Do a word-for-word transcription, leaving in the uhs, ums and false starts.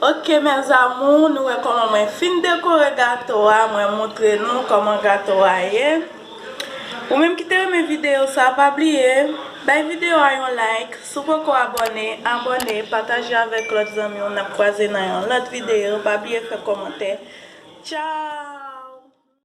Ok, mes amours, nou wè kòman mwen fin dekore gato a, mwen montre nou kòman gato a ye. Ou menm ki te renmen videyo sa, pa bliye bay videyo a yon like. Si w poko abòne, abòne, pataje avèk lòt zanmi w. N ap kwaze nan yon lòt videyo. Pa bliye fè kòmantè. Tchao!